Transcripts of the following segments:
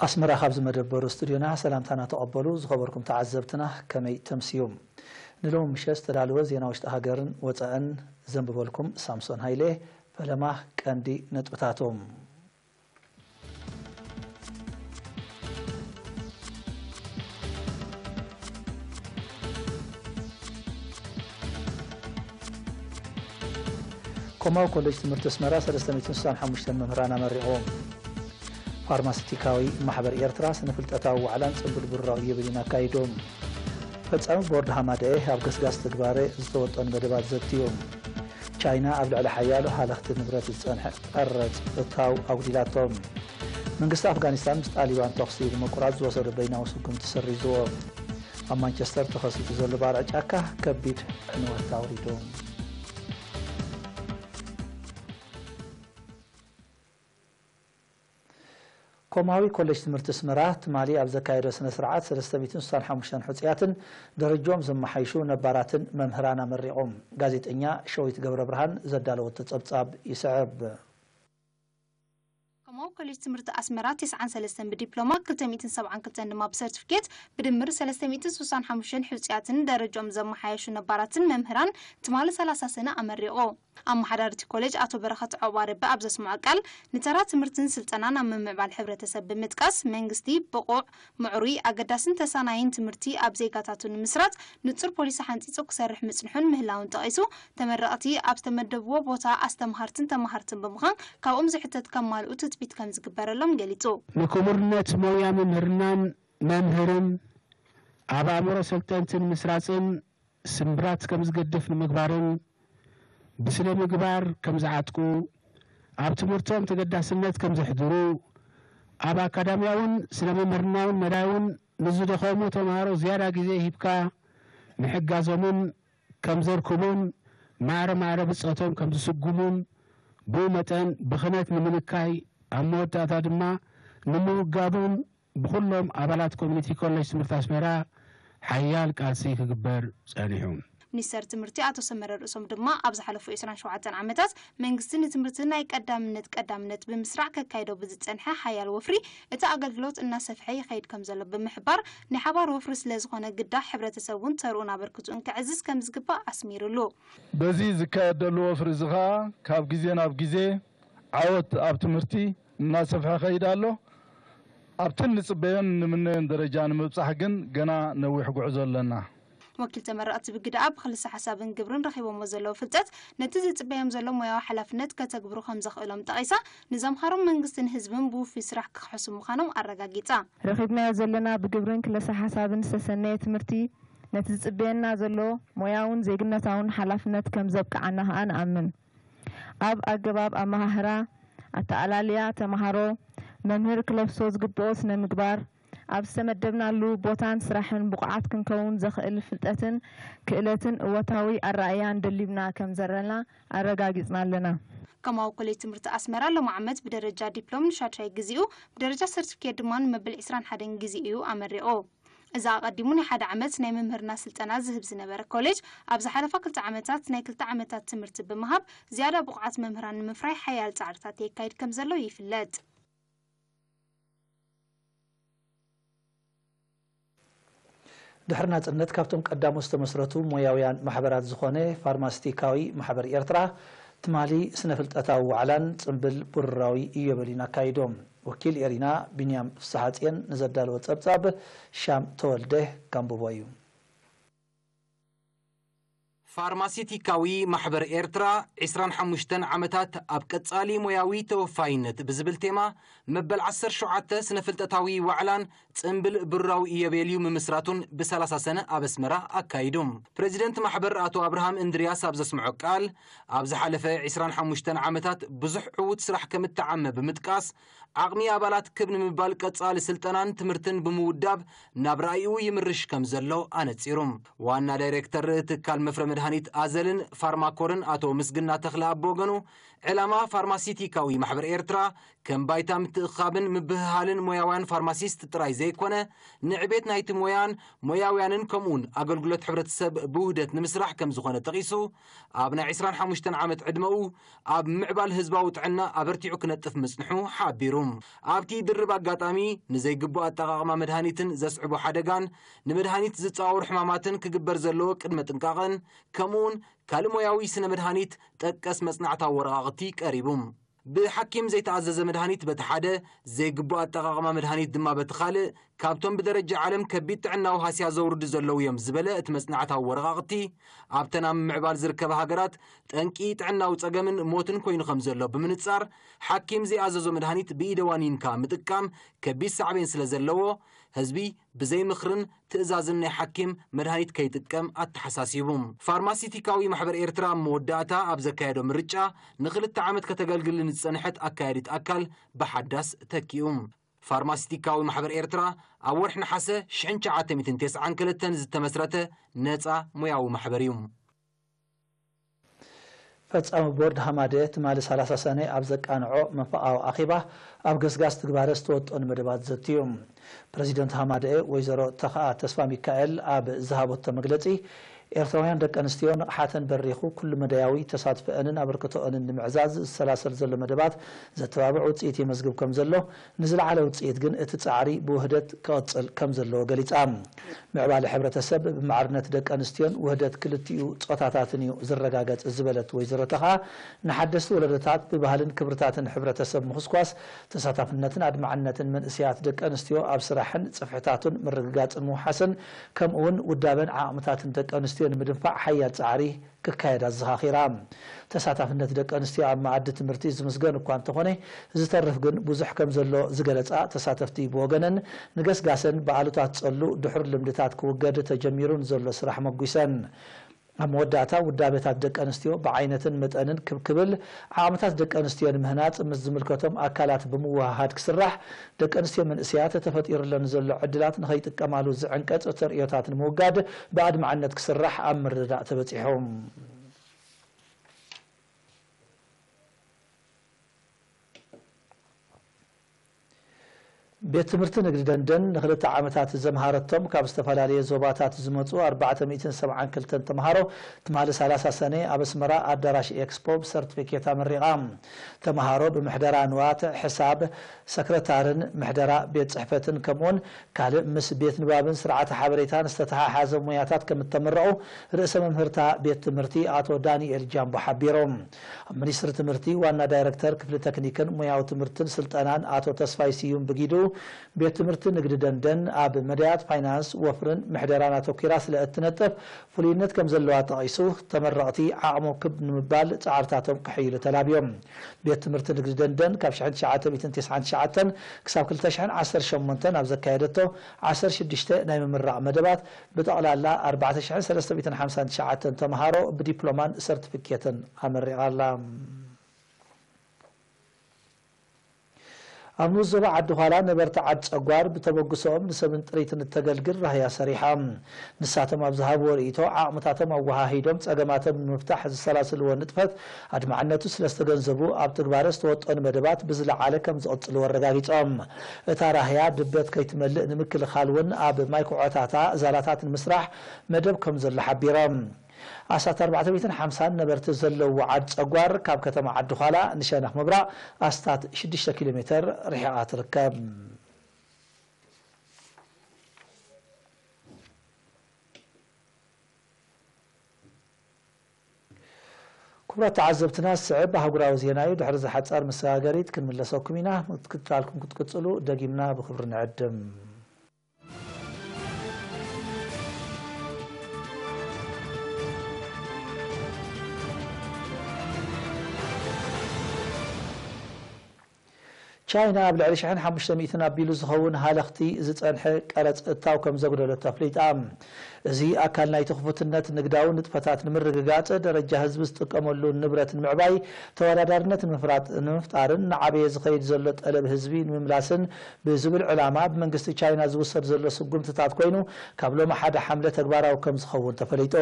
ኣስመራ፣ ካብዚ መደበር ስቱድዮና ሰላምታና ተቐበሉ። ዝኸበርኩም ተዓዘብትና፣ ከመይ ተምስዩ? ንሎሚ ምሸት ዝተዳለወ ዜና ውሽጢ ሃገርን ወጻእን ዘንብበልኩም ሳምሶን ሃይለ። ፈለማ ቀንዲ ነጥብታቶም። ኮማዊ ኮሌጅ ትምህርቲ ኣስመራ ሰለስተ ሚእትን ስሳን ሓሙሽተን መምህራን ኣመሪቑ። ፋርማሲቲካዊ ማሕበር ኤርትራ ስነ ፍልጠታዊ ዋዕላን ጽምብል ብሩራዊ ዮቤልን ኣካይዱ። ፈጻሚ ቦርድ ሃማደኤ ኣብ ገስጋስ ትግባረ ዝተወጠኑ መደባት ዘትዩ። ቻይና ኣብ ልዕሊ ሓያሎ ሃለኽቲ ንብረት ዝጸንሐ ቀረጽ እታው ኣጉዲላቶም። መንግስቲ ኣፍጋኒስታን ምስ ጣሊባን ተኹሲ ብምቁራጽ ዝወሰዶ በይናዊ ስጉምቲ ሰሪዝዎ። ኣብ ማንቸስተር ተኸሲቱ ዘሎ ባርዕ ጫካ ከቢድ ዕንወት ኣውሪዱ። ኮማዊ ኮሌጅ ትምህርቲ ኣስመራ ትማሊ ኣብ ዘካየዶ ስነ ስርዓት ሰለስተ ሚእትን ስሳን ሓሙሽተን ሕጹያትን ደረጃኦም ዘመሓይሹ ነባራትን መምህራን ኣመሪቑ። ጋዜጠኛ ሸዊት ገብረ ብርሃን ዘዳለወቶ ጸብጻብ ይስዕብ። ኮማዊ ኮሌጅ ትምህርቲ ኣስመራ ተስዓን ሰለስተን ብዲፕሎማ፣ ክልተ ሚእትን ሰብዓን ክልተን ድማ ብሰርቲፊኬት፣ ብድምር ሰለስተ ሚእትን ስሳን ሓሙሽተን ሕጹያትን ደረጃኦም ዘመሓየሹ ነባራትን መምህራን ትማሊ ሰላሳ ሰነ ኣመሪቑ። ኣመሓዳርቲ ኮሌጅ ኣቶ በረኸት ዑቕባረቢ ኣብ ዘስምዖ ቃል፣ ንተራ ትምህርትን ስልጠናን ኣብ ምምዕባል ሕብረተሰብ ብምጥቃስ፣ መንግስቲ ብቑዕ፣ ምዕሩይ፣ ኣገዳስን ተሳናይን ትምህርቲ ኣብ ዜጋታቱ ንምስራጽ ንጹር ፖሊሲ ሓንጺጹ ክሰርሕ ምጽንሑን ምህላውን ጠቒሱ፣ ተመረቕቲ ኣብ ዝተመደብዎ ቦታ ኣስተምሃርትን ተመሃርትን ብምዃን ካብኦም ዝሕተት ከማልኡ ትጽቢት ከም ዝግበረሎም ገሊጹ። ንክቡርነት ሞያ መምህርናን መምህርን ኣብ ኣእምሮ ሰልጠንትን ምስራጽን ስምብራት ከም ዝገድፍ ንምግባርን ብስነ ምግባር ከም ዝዓጥቁ፣ ኣብ ትምህርቶም ተገዳስነት ከም ዘሕድሩ፣ ኣብ ኣካዳሚያውን ስነ መምህርናውን መዳይ እውን ንዝደኸሙ ተምሃሮ ዝያዳ ግዜ ሂብካ ምሕጋዞምን ከም ዘርክቡን ማዕረ ማዕረ ብጾቶም ከም ዝስጉሙን ብኡ መጠን ብኽነት ንምንካይ ኣብ መወዳእታ ድማ ንምውጋዱን ብኹሎም ኣባላት ኮሚኒቲ ኮሌጅ ትምህርቲ ኣስመራ ሓያል ቃልሲ ክግበር ጸኒሑ። ሚኒስተር ትምህርቲ ኣቶ ሰመረ ርእሶም ድማ ኣብ ዝሓለፉ ዕስራን ሸውዓተን ዓመታት መንግስቲ ንትምህርቲ ናይ ቀዳምነት ቀዳምነት ብምስራዕ ከካይዶ ብዝጸንሐ ሓያል ወፍሪ እቲ ኣገልግሎት እናሰፍሐ ይኸይድ ከም ዘሎ ብምሕባር ናይ ሓባር ወፍሪ ስለ ዝኾነ ግዳ ሕብረተሰብ እውን ተርኡን ኣበርክትኡን ከዕዝዝ ከም ዝግባእ ኣስሚሩሉ። በዚ ዝካየድ ዘሎ ወፍሪ እዚ ኸኣ ካብ ግዜ ናብ ግዜ ዓወት ኣብ ትምህርቲ እናሰፍሐ ይኸይድ ኣሎ። ኣብተን ንጽበዮን ንምነዮን ደረጃ ንምብጻሕ ግን ገና ነዊሕ ጉዕዞ ኣለና። ወኪል ተመረቕቲ ብግደኣ፣ ብክልሰ ሓሳብን ግብርን ረኺቦሞ ዘለዉ ፍልጠት ነቲ ዝጽበዮም ዘሎ ሞያዊ ሓላፍነት ከተግብሩ ከም ዘኽእሎም ጠቒሳ፣ ንዘምሃሮም መንግስትን ህዝብን ብውፉይ ስራሕ ክኽሕሱ ምዃኖም ኣረጋጊጻ። ረኺብናዮ ዘለና ብግብርን ክልሰ ሓሳብን ዝተሰነየ ትምህርቲ ነቲ ዝጽበየና ዘሎ ሞያውን ዜግነታውን ሓላፍነት ከም ዘብቅዓና ከኣ ንኣምን። ኣብ ኣገባብ ኣመሃህራ፣ ኣተኣላልያ ተመሃሮ፣ መምህር ክለብሶ ዝግብኦ ስነ ምግባር፣ ኣብ ዝተመደብናሉ ቦታን ስራሕን ብቑዓት ክንከውን ዘኽእል ፍልጠትን ክእለትን እወታዊ ኣረኣእያን ደሊብና ከም ዘለና ኣረጋጊጽና ኣለና። ከማዊ ኮሌጅ ትምህርቲ ኣስመራ ሎም ዓመት ብደረጃ ዲፕሎም ንሻድሻይ ግዚኡ ብደረጃ ሰርቲፊኬት ድማ ንመበል ዕስራን ሓደን ግዚኡ ኣመሪቑ። እዚ ኣቐዲሙ ናይ ሓደ ዓመት ናይ መምህርና ስልጠና ዝህብ ዝነበረ ኮሌጅ ኣብ ዝሓለፋ ክልተ ዓመታት ናይ ክልተ ዓመታት ትምህርቲ ብምሃብ ዝያዳ ብቑዓት መምህራን ንምፍራይ ሓያል ጻዕርታት የካይድ ከም ዘሎ ይፍለጥ። ድሕሪ ናጽነት ካብቶም ቀዳሞት ዝተመስረቱ ሞያውያን ማሕበራት ዝኾነ ፋርማሲቲካዊ ማሕበር ኤርትራ ትማሊ ስነ-ፍልጠታዊ ዋዕላን ጽምብል ብሩራዊ ኢዮቤልዩን ኣካይዶም። ወኪል ኤሪና ቢንያም ፍስሓጽዮን ንዘዳለወ ጸብጻብ ሻም ተወልደ ከንብቦ እዩ። ፋርማሲቲካዊ ማሕበር ኤርትራ ዕስራን ሓሙሽተን ዓመታት ኣብ ቀጻሊ ሞያዊ ተወፋይነት ብዝብል ቴማ መበል ዓሰርተ ሸውዓተ ስነ-ፍልጠታዊ ዋዕላን ጽምብል ብሩራዊ ኢዮቤልዩ ምምስራቱን ብሰላሳ ሰነ ኣብ ኣስመራ ኣካይዱ። ፕረዚደንት ማሕበር ኣቶ ኣብርሃም እንድርያስ ኣብ ዘስምዖ ቃል፣ ኣብ ዝሓለፈ ዕስራን ሓሙሽተን ዓመታት ብዙሕ ዕዉት ስራሕ ከም እተዓመ ብምጥቃስ፣ ዓቕሚ ኣባላት ክብ ንምባል ቀጻሊ ስልጠናን ትምህርትን ብምውዳብ ናብ ራእይኡ ይምርሽ ከም ዘሎ ኣነጺሩ። ዋና ዳይሬክተር ትካል መፍረ መድሃኒት መድሃኒት ኣዘልን ፋርማኮርን ኣቶ ምስግና ተኽለ ኣብ ወገኑ፣ ዕላማ ፋርማሲቲካዊ ማሕበር ኤርትራ ከም ባይታ ምትእኻብን ምብህሃልን ሞያውያን ፋርማሲስት ጥራይ ዘይኮነ፣ ንዕቤት ናይቲ ሞያን ሞያውያንን ከምኡውን ኣገልግሎት ሕብረተሰብ ብውህደት ንምስራሕ ከም ዝኾነ ጠቒሱ፣ ኣብ ናይ ዕስራን ሓሙሽተን ዓመት ዕድመኡ ኣብ ምዕባል ህዝባዊ ጥዕና ኣበርቲዑ ክነጥፍ ምጽንሑ ሓቢሩ። ኣብቲ ድርብ ኣጋጣሚ፣ ንዘይግቡእ ኣጠቓቕማ መድሃኒትን ዘስዕቦ ሓደጋን ንመድሃኒት ዝጻወሩ ሕማማትን ክግበር ዘለዎ ቅድመ ጥንቃቐን፣ ከምኡውን ካልእ ሞያዊ ስነ መድሃኒት ጠቀስ መጽናዕታዊ ወረቓቕቲ ቀሪቡ። ብሓኪም ዘይተኣዘዘ መድሃኒት በቲ ሓደ፣ ዘይግቡእ ኣጠቓቕማ መድሃኒት ድማ በቲ ካልእ፣ ካብቶም ብደረጃ ዓለም ከቢድ ጥዕናዊ ሃስያ ዘውርዱ ዘለዉ እዮም ዝበለ እቲ መጽናዕታዊ ወረቓቕቲ፣ ኣብተን ኣብ ምምዕባል ዝርከባ ሃገራት ጠንቂ ጥዕናዊ ጸገምን ሞትን ኮይኑ ከም ዘሎ ብምንጻር፣ ሓኪም ዘይኣዘዞ መድሃኒት ብኢደ ዋኒንካ ምጥቃም ከቢድ ሳዕቤን ስለ ዘለዎ፣ ህዝቢ ብዘይ ምኽርን ትእዛዝን ናይ ሓኪም መድሃኒት ከይጥቀም ኣተሓሳሲቡ። ፋርማሲቲካዊ ማሕበር ኤርትራ ኣብ መወዳእታ ኣብ ዘካየዶ ምርጫ ንኽልተ ዓመት ከተገልግል ንዝጸንሐት ኣካያዲት ኣካል ብሓዳስ ተኪኡ። ፋርማሲቲካዊ ማሕበር ኤርትራ ኣብ ወርሒ ነሓሰ ሽሕን ትሽዓተ ሚእትን ተስዓን ክልተን ዝተመስረተ ነጻ ሞያዊ ማሕበር እዩ። ፈጻሚ ቦርድ ሃማደ ትማሊ ሰላሳ ሰነ ኣብ ዘቃንዖ መንፈቓዊ ኣኼባ፣ ኣብ ገስጋስ ትግባረ ዝተወጠኑ መደባት ዘትዩ። ፕረዚደንት ሃማደ ወይዘሮ ተኽኣ ተስፋ ሚካኤል ኣብ ዝሃበቶ መግለጺ፣ ኤርትራውያን ደቂ ኣንስትዮ ንቕሓተን በሪኹ ኩሉ መዳያዊ ተሳትፎአንን ኣበርክቶአንን ንምዕዛዝ ዝሰላሰል ዘሎ መደባት ዘተባብዕ ውጽኢት የመዝግብ ከም ዘሎ፣ ንዝለዓለ ውጽኢት ግን እቲ ጻዕሪ ብውህደት ክቕጽል ከም ዘለዎ ገሊጻ። ምዕባለ ሕብረተሰብ ብማዕርነት ደቂ ኣንስትዮን ውህደት ክልቲኡ ጾታታትን እዩ ዝረጋገጽ ዝበለት ወይዘሮ ተኻ፣ ንሓደስቲ ወለዶታት ብባህልን ክብርታትን ሕብረተሰብ ምኹስኳስ፣ ተሳታፍነትን ኣድማዕነትን መንእሰያት ደቂ ኣንስትዮ ኣብ ስራሕን ጽፍሕታቱን ምርግጋጽን ምውሓስን፣ ከምኡውን ውዳበን ዓቕምታትን ደቂ ኣንስትዮ ንምድንፋዕ ሓያል ጻዕሪ ክካየድ ኣዘኻኺራ። ተሳታፍነት ደቂ ኣንስትዮ ኣብ መኣዲ ትምህርቲ ዝምስገን እኳ እንተኾነ፣ ዝተርፍ ግን ብዙሕ ከም ዘሎ ዝገለጻ ተሳተፍቲ ብወገነን፣ ንገስጋሰን ብኣሉታ ትጸሉ ድሑር ልምድታት ክውገድ ተጀሚሩ ንዘሎ ስራሕ መጒሰን። ኣብ መወዳእታ፣ ውዳበታት ደቂ ኣንስትዮ ብዓይነትን መጠንን ክብ ክብል፣ ዓቕምታት ደቂ ኣንስትዮ ንምህናጽ ምስ ዝምልከቶም ኣካላት ብምውህሃድ ክስራሕ፣ ደቂ ኣንስትዮ መንእሰያት ተፈጢሩለን ዘሎ ዕድላት ንኸይጥቀማሉ ዝዕንቀጽ ተርእዮታት ንምውጋድ ብኣድማዕነት ክስራሕ ኣብ ምርድዳእ ተበጺሑ። ቤት ትምህርቲ ንግዲ ደንደን ንኽልተ ዓመታት ዘምሃረቶም ካብ ዝተፈላለየ ዞባታት ዝመጹ ኣርባዕተ ሚእትን ሰብዓን ክልተን ተምሃሮ ትማሊ ሰላሳ ሰነ ኣብ ኣስመራ ኣዳራሽ ኤክስፖ ብሰርቲፊኬት ኣመሪቓ። ተምሃሮ ብምሕደራ ንዋት፣ ሕሳብ፣ ሰክረታርን ምሕደራ ቤት ጽሕፈትን ከምኡውን ካልእ ምስ ቤት ንባብን ስርዓተ ሓበሬታን ዝተተሓሓዘ ሞያታት ከም እተመረቑ ርእሰ መምህርታ ቤት ትምህርቲ ኣቶ ዳንኤል ጃምቦ ሓቢሮም። ኣብ ሚኒስትሪ ትምህርቲ ዋና ዳይረክተር ክፍሊ ተክኒክን ሞያዊ ትምህርትን ስልጠናን ኣቶ ተስፋይ ስዩም ብጊዱ፣ ቤት ትምህርቲ ንግዲ ደንደን ኣብ መዳያት ፋይናንስ፣ ወፍርን ምሕደራን ኣተኲራ ስለ እትነጥፍ ፍሉይነት ከም ዘለዋ ጠቒሱ፣ ተመረቕቲ ዓቕሞም ክብ ንምባል ጻዕርታቶም ከሐይሉ ተላብዮም። ቤት ትምህርቲ ንግዲ ደንደን ካብ ሽሕን ትሽዓተ ሚእትን ተስዓን ትሽዓተን ክሳብ ክልተ ሽሕን ዓሰርተ ሸሞንተን ኣብ ዘካየደቶ ዓሰርተ ሽዱሽተ ናይ ምምራቕ መደባት ብጠቕላላ ኣርባዕተ ሽሕን ሰለስተ ሚእትን ሓምሳን ትሽዓተን ተምሃሮ ብዲፕሎማን ሰርቲፊኬትን ኣመሪቓ ኣላ። ኣብ ንኡስ ዞባ ዓዲ ዃላ ነበርቲ ዓድ ጸጓር ብተበግሶኦም ንሰብን ጥሪትን እተገልግል ራህያ ሰሪሖም። ንሳቶም ኣብ ዝሃብዎ ርእይቶ፣ ዓቕምታቶም ኣወሃሂዶም ጸገማቶም ንምፍታሕ ዝሰላስልዎ ንጥፈት ኣድማዕነቱ ስለ ዝተገንዘቡ፣ ኣብ ትግባረ ዝተወጠኑ መደባት ብዝለዓለ ከም ዝቕጽልዎ ኣረጋጊጾም። እታ ራህያ ድበት ከይትመልእ ንምክልኻል እውን ኣብ ማይ ኩዖታታ ዛላታት ንምስራሕ መደብ ከም ዘሎ ሓቢሮም። ኣስታት ኣርባዕተ ሚእትን ሓምሳን ነበርቲ ዘለውዎ ዓድ ጸጓር ካብ ከተማ ዓዲ ዃላ ንሸነኽ ምብራቕ ኣስታት ሽዱሽተ ኪሎ ሜተር ርሒቓ ትርከብ። ክቡራት ተዓዘብትና፣ ዝስዕብ ኣህጉራዊ ዜና እዩ። ድሕሪ እዚ ሓጻር መሰጋገሪት ክንምለሰኩም ኢና። ምክትታልኩም ክትቅጽሉ ደጊምና ብኽብሪ ንዕድም። ቻይና ኣብ ልዕሊ ሽሕን ሓሙሽተ ሚእትን ኣቢሉ ዝኸውን ሃለኽቲ ዝጸንሐ ቀረጽ እታው ከም ዘጉደለት ኣፍሊጣ። እዚ ኣካል ናይቲ ክፉትነት ንግዳዊ ንጥፈታት ንምርግጋጽ፣ ደረጃ ህዝቢ ዝጥቀመሉ ንብረት ንምዕባይ፣ ተወዳዳርነት ንምፍራጥ-፣ ንምፍጣርን ንዓበየ ዝኸይድ ዘሎ ጠለብ ህዝቢ ንምምላስን ብዝብል ዕላማ ብመንግስቲ ቻይና ዝውሰድ ዘሎ ስጉምትታት ኮይኑ፣ ካብ ሎም ሓደ ሓምለ ተግባራዊ ከም ዝኸውን ተፈሊጡ።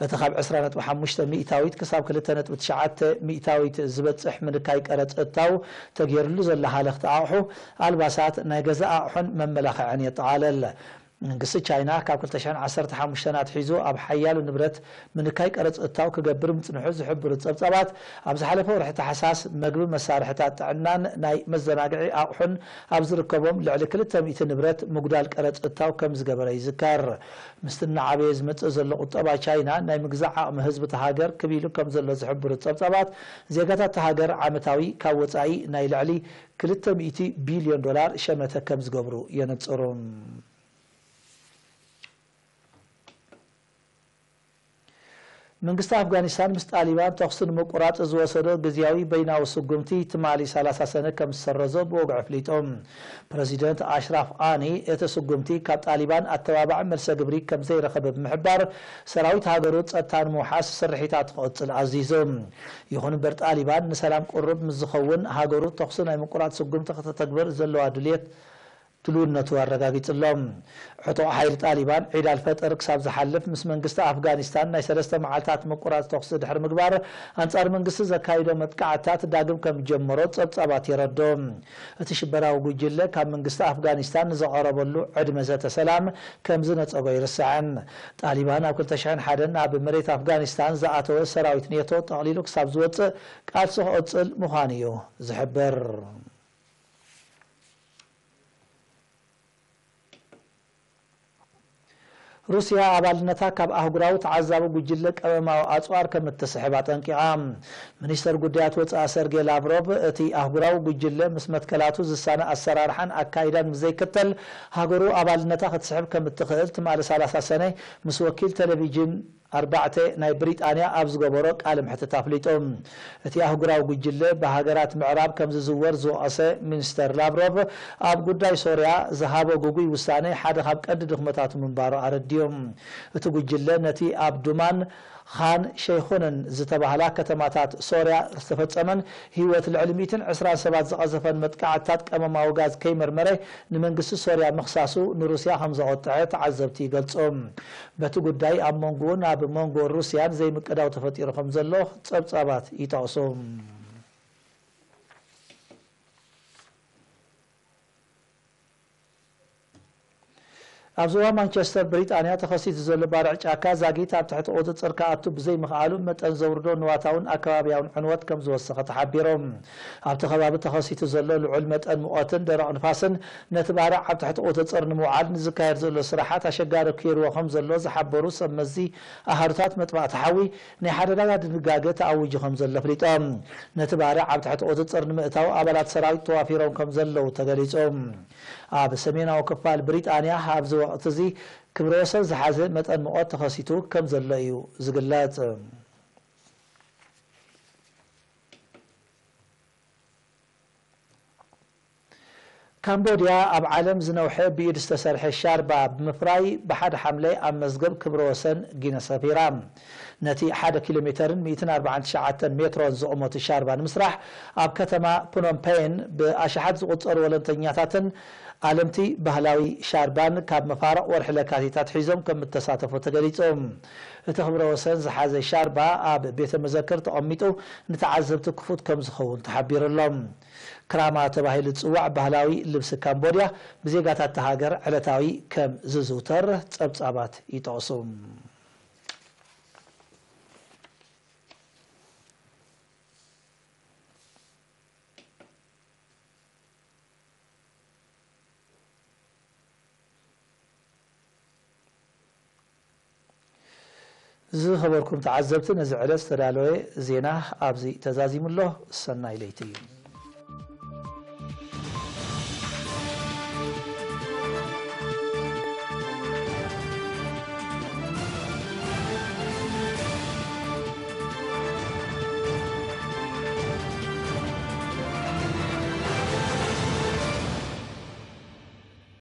እቲ ካብ ዕስራ ነጥቢ ሓሙሽተ ሚእታዊት ክሳብ ክልተ ነጥቢ ትሽዓተ ሚእታዊት ዝበጽሕ ምንካይ ቀረጽ እታው ተገይርሉ ዘሎ ሃለኽቲ ኣቕሑ፣ ኣልባሳት፣ ናይ ገዛ ኣቕሑን መመላኽዕን የጠቓልል። መንግስቲ ቻይና ካብ ክልተ ሽሕን ዓሰርተ ሓሙሽተን ኣትሒዙ ኣብ ሓያሎ ንብረት ምንካይ ቀረጽ እታው ክገብር ምጽንሑ ዝሕብሩ ጸብጻባት፣ ኣብ ዝሓለፈ ወርሒ ታሕሳስ መግቢ፣ መሳርሕታት ጥዕናን ናይ መዘናግዒ ኣቕሑን ኣብ ዝርከቦም ልዕሊ ክልተ ሚእቲ ንብረት ምጉዳል ቀረጽ እታው ከም ዝገበረ ይዝከር። ምስቲ እናዓበየ ዝመጽእ ዘሎ ቁጠባ ቻይና፣ ናይ ምግዛእ ዓቕሚ ህዝቢ እታ ሃገር ክብ ኢሉ ከም ዘሎ ዝሕብሩ ጸብጻባት፣ ዜጋታት እታ ሃገር ዓመታዊ ካብ ወጻኢ ናይ ልዕሊ ክልተ ሚእቲ ቢልዮን ዶላር ሸመተ ከም ዝገብሩ የነጽሩ። መንግስቲ ኣፍጋኒስታን ምስ ጣሊባን ተኹሲ ንምቁራጽ ዝወሰዶ ግዝያዊ በይናዊ ስጉምቲ ትማሊ ሰላሳ ሰነ ከም ዝሰረዞ ብወግዒ ኣፍሊጡ። ፕረዚደንት ኣሽራፍ ቃኒ፣ እቲ ስጉምቲ ካብ ጣሊባን ኣተባባዒ መልሰ ግብሪ ከም ዘይረኸበ ብምሕባር፣ ሰራዊት ሃገሩ ጸጥታ ንምውሓስ ስርሒታት ክቕጽል ኣዚዙ። ይኹን እምበር፣ ጣሊባን ንሰላም ቅሩብ ምስ ዝኸውን፣ ሃገሩ ተኹሲ ናይ ምቁራጽ ስጉምቲ ከተተግብር ዘለዋ ድልየት ድልውነቱ ኣረጋጊጹ ኣሎ። ዕጡቕ ሓይሊ ጣሊባን ዒድ ኣልፈጥር ክሳብ ዝሓልፍ ምስ መንግስቲ ኣፍጋኒስታን ናይ ሰለስተ መዓልታት ምቁራጽ ተኹሲ ድሕሪ ምግባር፣ ኣንጻር መንግስቲ ዘካይዶ መጥቃዕትታት ዳግም ከም ዝጀመሮ ጸብጻባት የረድኡ። እቲ ሽበራዊ ጉጅለ ካብ መንግስቲ ኣፍጋኒስታን ንዘቐረበሉ ዕድመ ዘተ ሰላም ከም ዝነጸጎ ኣይርስዕን። ጣሊባን ኣብ ክልተ ሽሕን ሓደን ናብ መሬት ኣፍጋኒስታን ዝኣተወ ሰራዊት ኔቶ ጠቕሊሉ ክሳብ ዝወጽእ ቃልሲ ክቕጽል ምዃኑ እዩ ዝሕብር። ሩስያ ኣባልነታ ካብ ኣህጉራዊ ተዓዛቢ ጉጅለ ቀመማዊ ኣጽዋር ከም እትስሕብ ኣጠንቂቓ። ሚኒስተር ጉዳያት ወጻኢ ሰርጌ ላቭሮቭ፣ እቲ ኣህጉራዊ ጉጅለ ምስ መትከላቱ ዝሳነ ኣሰራርሓን ኣካይዳን ምስ ዘይክተል፣ ሃገሩ ኣባልነታ ክትስሕብ ከም እትኽእል ትማሊ ሰላሳ ሰነ ምስ ወኪል ቴሌቪዥን ኣርባዕተ ናይ ብሪጣንያ ኣብ ዝገበሮ ቃለ መሕትት ኣፍሊጡ። እቲ ኣህጉራዊ ጉጅለ ብሃገራት ምዕራብ ከም ዝዝወር ዝወቐሰ ሚኒስተር ላቭሮቭ፣ ኣብ ጉዳይ ሶርያ ዝሃቦ ግጉይ ውሳነ ሓደ ካብ ቀንዲ ድኽመታቱ ምንባሩ ኣረዲኡ። እቲ ጉጅለ ነቲ ኣብ ዱማን ኻን ሸይኹንን ዝተባህላ ከተማታት ሶርያ ዝተፈጸመን ህይወት ልዕሊ ሚእትን ዕስራን ሰባት ዝቐዘፈን መጥቃዕትታት ቀመማዊ ጋዝ ከይመርመረ ንመንግስቲ ሶርያ ምኽሳሱ ንሩስያ ከም ዘቖጥዐ ተዓዘብቲ ይገልጹ። በቲ ጉዳይ ኣብ መንጎኡን ኣብ መንጎ ሩስያን ዘይምቅዳው ተፈጢሩ ከም ዘሎ ጸብጻባት ይጠቕሱ። ኣብ ዞባ ማንቸስተር ብሪጣንያ ተኸሲቱ ዘሎ ባርዕ ጫካ ዛጊት ኣብ ትሕቲ ቁጽጽር ክኣቱ ብዘይምኽኣሉ መጠን ዘውርዶ ንዋታውን ኣከባብያውን ዕንወት ከም ዝወሰኸ ተሓቢሩ። ኣብቲ ከባቢ ተኸሲቱ ዘሎ ልዑል መጠን ሙቐትን ደረቕ ንፋስን ነቲ ባርዕ ኣብ ትሕቲ ቁጽጽር ንምውዓል ንዝካየድ ዘሎ ስራሓት ኣሸጋሪ ክይርዎ ከም ዘሎ ዝሓበሩ ሰብ መዚ ኣሃዱታት መጥፋእቲ ሓዊ ናይ ሓደጋ ድንጋገ ተኣዊጁ ከም ዘሎ ኣፍሊጦም። ነቲ ባርዕ ኣብ ትሕቲ ቁጽጽር ንምእታው ኣባላት ሰራዊት ተዋፊሮም ከም ዘለዉ ተገሊጹ። ኣብ ሰሜናዊ ክፋል ብሪጣንያ ኣብዚ ወቕቲ እዚ ክብረ ወሰን ዝሓዘ መጠን ሙቐት ተኸሲቱ ከም ዘሎ እዩ ዝግለጽ። ካምቦድያ ኣብ ዓለም ዝነውሐ ብኢድ ዝተሰርሐ ሻርባ ብምፍራይ ብሓደ ሓምለ ኣብ መዝገብ ክብረ ወሰን ጊነስ ሰፊራ። ነቲ ሓደ ኪሎ ሜተርን ሚእትን ኣርባዓን ትሽዓተን ሜትሮን ዝቑመቱ ሻርባ ንምስራሕ ኣብ ከተማ ፕኖምፔን ብኣሽሓት ዝቑጸሩ ወለንተኛታትን ኣለምቲ ባህላዊ ሻርባን ካብ መፋርቕ ወርሒ ለካቲት ኣትሒዞም ከም እተሳተፉ ተገሊጹ። እቲ ክብረ ወሰን ዝሓዘ ሻርባ ኣብ ቤተ መዘክር ተቐሚጡ ንተዓዘብቲ ክፉት ከም ዝኸውን ተሓቢሩ ኣሎ። ክራማ ተባሂሉ ዝጽዋዕ ባህላዊ ልብሲ ካምቦድያ ብዜጋታት እታ ሃገር ዕለታዊ ከም ዝዝውተር ጸብጻባት ይጠቕሱ። ዝኸበርኩም ተዓዘብቲ፣ ነዚ ዕለት ዝተዳለወ ዜና ኣብዚ ተዛዚሙ ኣሎ። ሰናይ ለይቲ።